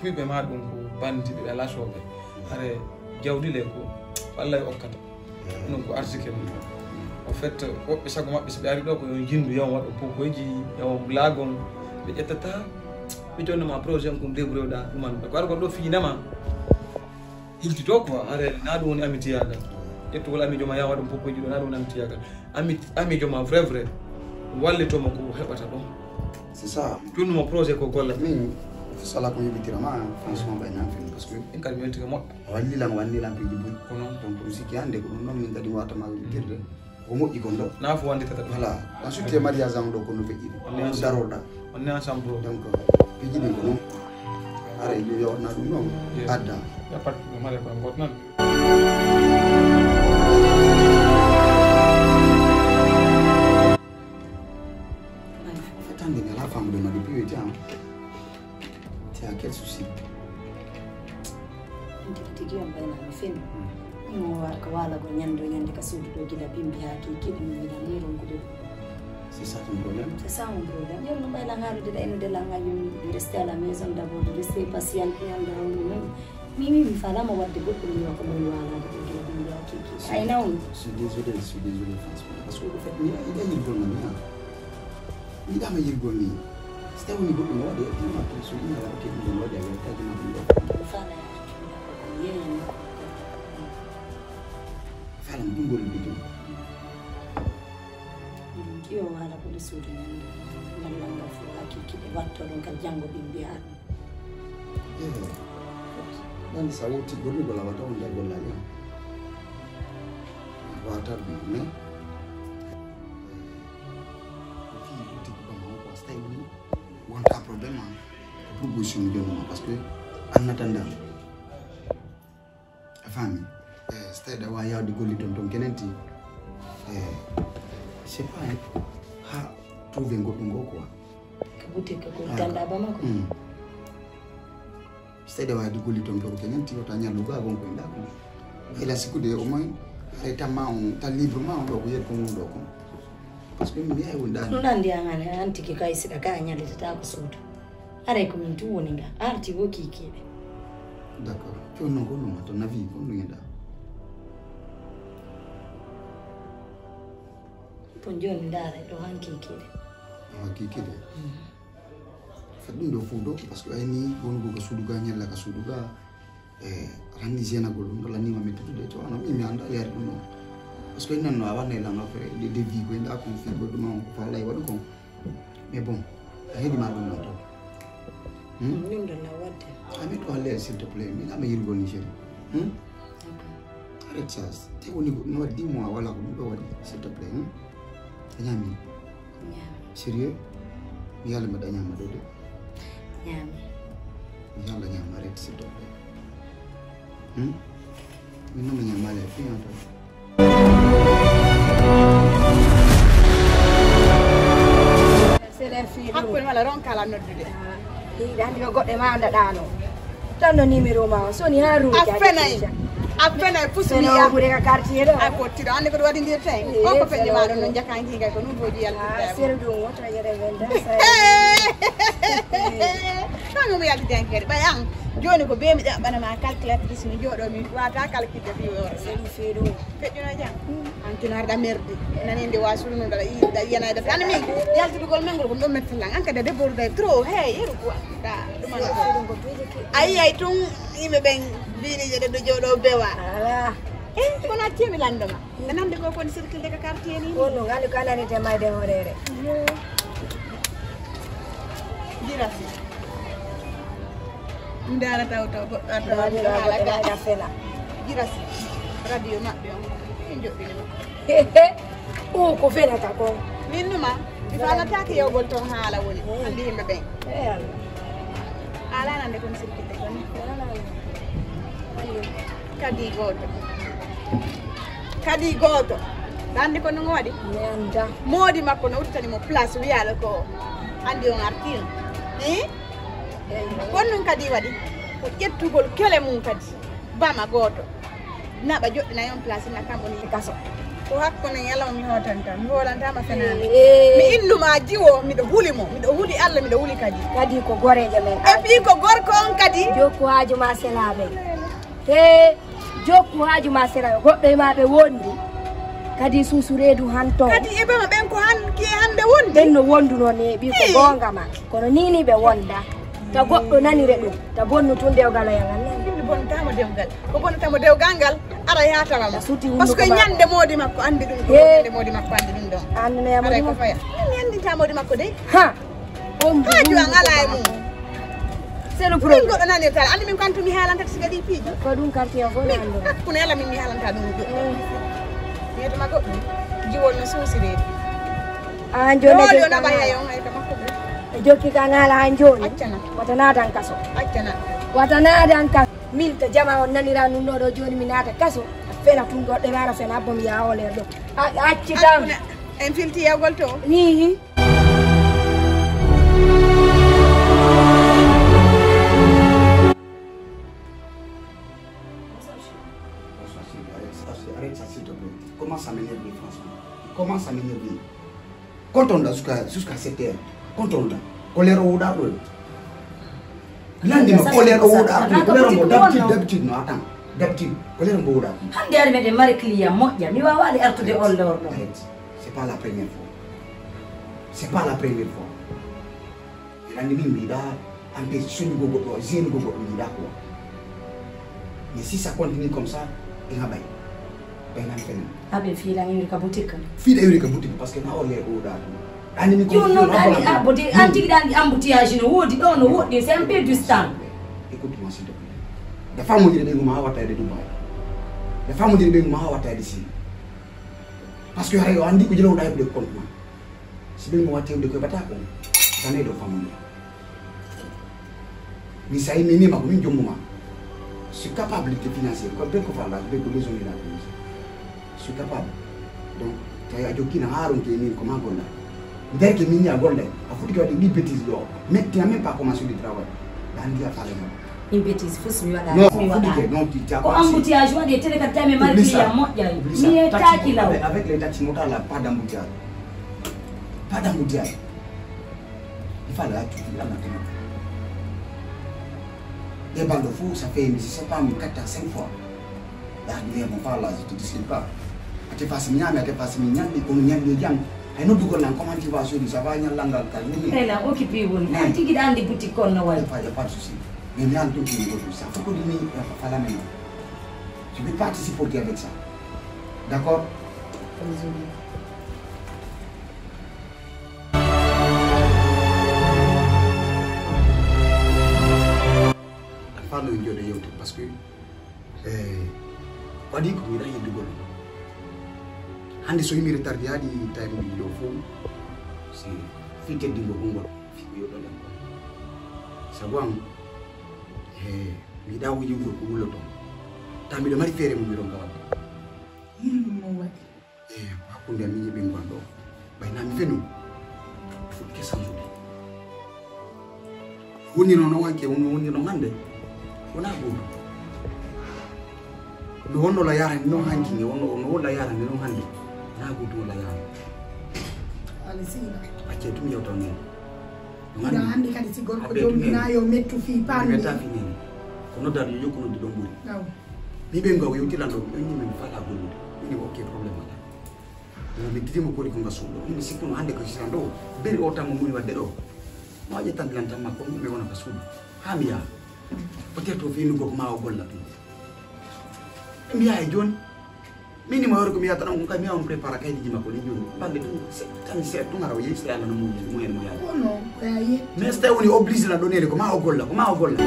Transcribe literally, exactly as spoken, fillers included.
Ɓiɓɓe ma ɗum ko bandi, ɓe lasooɓe. Hare jawdi le ko Allah e okkata. Ɗum ko arsike mum. En fait, woɓɓe sago maɓɓe, so ɓe ari ɗo, ko yo njindu, yo waɗo pokoyji, yo laagon. Ɓe ƴettata, ɓe jonnoma projet on, ɗum débrouille ɗa, ɗum an. Ko ar gon ɗo fiinama. Hilti to quoi, hare na ɗum woni amitiyagal. Ƴettugol ami joma, ya waɗum pokoyji ɗo, na ɗum woni amitiyagal. Ami, ami joma vrai, vrai. Wallitoma ko heɓata ɗo. C'est ça. Tunnumo projet ko golla. Min, sala ko yibitira ma, franchement, bay nan fin, parce que en kadi mi welti ko moƴƴo. Walli lan, wanni lan piiji buy. Ko non. Donc, ɗum sikki hannde ko ɗum noon min kadi watama yibitire. Ko moƴƴi kon ɗo. Na fof wanditata ɗum. Voilà. Ensuite, mariage an ɗo ko no feƴƴi. On est ensemble. Daroɗa. On est ensemble, bro. Donc, piiji ɗin ko non. Ara, yo yawatna ɗum noon. Yes. Adda. Ya pat ko mare ko goto nan. Fetande mi ala famude ma depuis weti an. Te a quel souci? Tigi tigi on ɓayna mi fen. Mo war ko wala go ñando ñande ka suudu ɗo gila bimbi ha ki kiɗi mi wiɗa ni ronkude. C'est ça ton problème? C'est ça mon problème. Yo no ɓayla ngarude da eno de la ngayum de rester à la maison d'abord, de rester patient, puis en dawn même. Mi mi mi fala mo wadde goɗɗum mi wako mo wala de gila bimbi ha ki ki. Ay nawni. Je suis désolé, je suis désolé franchement. Parce que au fait, mi yiɗa yirgol ma mi ha. Mi yiɗama yirgol ni. Si tawi woni goɗɗum o waɗi, ɗum ma ɗum so ɗum ala ko teɗum ɗum waɗi a weltaji ma ɗum ɗo. Fala ya. Yeeyan makko. Fala mo ɗum gollude jom. Ɗum kiyo wala ko le suudu men. Ngal ngal fof ha kikkiɗe watto ɗum kal janngo ɓe mbiya ɗum. Ehe. Ɗan sa woti gollugol a wata on jagol laña. Wata ɗum mais. Fii tigi ɓama on ko a stay woni. Wonta problème am. Proposition mi jonnoma parce que annata ndam. A faami? Eh, stay da wa yawde golli ton ton kenenti. Eh, c'est pas hein. Ha trouver goɗɗum go quoi. Ka boutique ko tanda ba mako. Hmm. Stay da wa di golli ton ton kenenti wata nyalu ga gon ko inda ko. Ila sikude o moy. Ay tamma on ta librement on do ko yet ko mun do ko. Parce que mi yaay wondaani. Ɗum nandi an an an tigi kay siɗa ka a ñallitata ko suudu. Aray ko min tun woni nga. Arti wo kiikiiɗe. D'accord. Jooni noon ko ɗum to nafi ko ɗum yeɗa. Bon jooni ndaara ɗo han kiikiiɗe. Ah kiikiiɗe. Fat ɗum ɗo fof ɗo parce que ayni wongo ko suudu ga ñalla ka suudu ga. E ranni jenagol ɗum ɗo lannima mi tuttude to ana mi mi anda yari ɗum ɗon parce que nan no a wanna lan après de devis ko inda kon fi goɗɗum on ko fa lay waɗu kon mais bon a heɗi ma ɗum ɗon to. Hmm? Ɗum ɗon na wadde. Ami to alle s'il te plaît mi ama yirgol ni chéri. Hmm? Arrête ça. Te woni no waɗi dix mois wala ko ɗum ɗo waɗi s'il te plaît. Hmm? A ñami. Ñaami. Sérieux? Mi yalla mbaɗa ñaama ɗo de. Ñaami. Mi yalla ñaama arrête s'il te plaît. Hmm? Min noon mi ñaamaali e piyan to. Hakkunde wala ron kala noddude. Hiɗa andi ko goɗɗe ma ndaɗano. Tan no numéro ma o soni ha ruuji. A fenay. A fenay pusu mi ya. Hure ka quartier ɗo. Ay pottiɗo ande ko ɗum waɗi ndir tawi. O ko peñe ma ɗon no jakanki gay ko ɗum boji yaltude. Sere ɗum woto yere men da. Tan mo yaltude an kadi ɓay an. Joni ko be mi ɗaɓɓana ma calculatrice mi joɗo mi wata calculatrice fi woro. Seri feɗo. Feƴƴuno jam. An kinarɗa merdi. Nani nde wasuru no dala yi da yana da tan mi. Yaltudugol men ngol ko ɗum metti lan an kadi debbo day trop hey yeru quoi. Da ɗum an. Ayi ay tun yimɓe ɓen biriije ɗe ɗo jooɗo bewa. Ala. Eh kono accemi landoma. Ɓe namde ko koni circulde ka quartier ni. Kono ngali ko anani te mayde hoorere. Jira si. Ndara taw taw goɗɗo adda wani haala ga. Fela. Jira si. Radio maɓɓe on. Min joɗɗini ma. O ko felata ko. Min numa. Mi falatake yewgol ton haala woni. Andi yimɓe ɓen. Ala nande kon sirkite kon. Kadi goto. Kadi goto. Andi ko no waɗi? Moodi makko no uttani mo place wiyaɗo ko andi on artino. Hi? Kon nun kadi waɗi ko ƴettugol kele mum kadi bama goto. Naɓa joɗɗina yon place na kamɓe ni kaso. Ko hakkunde yalawmi hotan tan mi holantama fenaande. Mi innuma. A jiwo, miɗo huli mo, miɗo huli Allah, miɗo huli kadi. Kadi ko goreejo men. E fii ko gorko on kadi. Jokku haaju ma selaaɓe. He, jokku haaju ma selaaɓe. Goɗɗo e ma ɓe wondi. Kadi suusu reedu han to. Kadi e ɓe ma ɓen ko han, ki e hande wondi. Ɓen no wonduno neeɓi ko Ii. goonga ma. Kono ni ni ɓe wonda. Ta goɗɗo nanire ɗum. Ta bonnu tun dewgal o yangan nani. Ɗum bonnatamo dewgal. Ko bonnatamo dewgal ngal. Ara yaatawa mo. Suti Parce que hunduko maako. Ñande moodi makko andi ɗum ɗo. Hee. Ñande moodi makko andi ɗum ɗo. Anne ya Aray ko moodi faya. Mi andinta moodi makko de. Ha. On Ha, juwa ngala e mum. C'est le Min problème. Goɗɗo nanirta. Andi min ko antu mi haalanta siga ɗi piiji. Ko ɗum quartier o fof Min nanndo. Hakkunde yalla min mi haalanta ɗum ɗo. Yeeto ma goɗɗum. Jiwol no suusi reedu. An joni Doole o jokki naɓa kan yayon ay ka makko ɓe. E jokki kan haala han joni. Accana. Wata naatan kaso. Accana. Wata naatan kaso. Min to jama on nanira nun ɗo ɗo joni mi naata kaso. A fena tun goɗɗo rara fena abbo mi yaa o ler ɗo. A a acci tan. Hakkunde en filti yawgol to. Hihi. Bonsoir, chérie. Bonsoir, chérie. Arrête ça, arrête ça, s'il te plaît. Comment ça m'énerve, franchement. Comment ça m'énerve. Kontonɗa jusqu'à jusqu'à sept heures. Kontonɗa. Ko lero wuɗa ɗo. Landi ma ko lero wuɗa ɗo. Ko lero mo d'habitude, d'habitude, non, attends. D'habitude. Ko lero mo wuɗa ɗo. Hannde ari meɗen mari client moƴƴa. Mi waawaali artude on lewru ɗo. Arrête. C'est pas la première fois. C'est pas la première fois. Aɗa anndi min mi yiɗa empêche soñugo goɗɗo, gênugo goɗɗo mi yiɗa quoi. Mais si ça continue comme ça, ina ɓay. Ɓay nan fenen. Aɓe fiilan iwri ka boutique. Fiiɗa iwri ka boutique parce que na o le o da. Anndi min ko. Yo non, anndi embouti-, an tigi ɗa anndi embouteillage no woodi ɗo, no woɗɗi, c'est un peu distant. Écoute-moi s'il te plaît. Da famodire ɓe nguma ha wattayde Dubai. Da famodire ɓe nguma ha wattayde Sine. Parce que haray o anndi ko jelo da e compte ma. Si ɓe mo watte de ko bata ko. Jamais ɗo famodire. Mi sayi mi nima ko min jommuma. Je suis capable de financer. Ko ɓe ko fala, ɓe ko besoin de la police. Je suis capable. Donc, tawi a jokkina haaronke e min ko ma golla. Nder ke min ya golle. A fuɗi ko waɗi ɗi bêtise ɗo. Mais tu n'as même pas commencé le travail. Ɗa anndi a faale ma. Une bêtise, fof mi waɗa. Non, mi waɗa. Fuɗi ke, non, tu, tu as Ko commencé. Embouteillage waɗi, télé ka tame Oublie ça. Marqué ya moƴƴay. Oublie ça. Mi e Taxi, taki law. Avec, avec les taxis motards là, pas d'embouteillage. Pas d'embouteillage. Il fallait la tuer, il en a tenu. Des bandes de fous, ça fait, je sais pas, mais quatre à cinq fois. Là, je viens, mon frère, là, je te discute pas. Ate face mi ñaami, ate face mi ñalli, kono ñalli jam. Ay noddugol lan, comment tu vas aujourd'hui, ça va, ñallal ngal, kal, oui. Tena, occupé woni. An tigi ɗa anndi boutique kon no wayi. Y a pas, y a pas de souci. Mais mi an tun kini goto, ça. Faut que dini, fala men. Je vais participer avec ça. D'accord? Alfano en jooɗo yewte parce que eh, waɗi ko mi yiɗa yeddugol. Hannde so yimi retarde yaadi tawi mo yiɗo fof si fi teddingo gongol fi ko yoɗo lan. Sabu am he mi yiɗa o yiwgol ko wulloto. Ta miɗo mari feere mo mi ronka wadde. Yillu mo waɗi. E hakkunde am miñi ɓe ngon ɗo ɓay nami fenu fuɗke sansude. Woni noon o wanke woni woni noon hannde wona gooto. No wonno la yarani noon hanki ni wonno no wolla yarani noon hannde wona gooto walla yarani. Ala siina. Acce tum yewtaw neen. Ina hannde kadi si gorko joom ina yo mettu fii pammi. Ko noddaɗo yo jokku noddu ɗon ɓuri. Min ɓe ngaw yewtilan ɗo ɓe min fala gollude min okke problème ala. Min titimo kori ko nga suuɗo min sikkuno hannde ko sitan ɗo beri o tammo moni wadde ɗo. Ma ƴettan lan tamma ko mi wona ka suudu ha mi yaha. Peut-être o fii nuggo ko ma o golla ɗum. Mi yaha e jooni. Min ni mo yoro ko mi yata ɗon ko kay mi on prépara kay diji makko ni joni balle ɗum tan se ɗum ara o yehi so yalla no muyen muyen mo yalla. Kono ko yayi. Mais so tawi woni obligé na ɗo nene ko ma o golla ko ma o golla.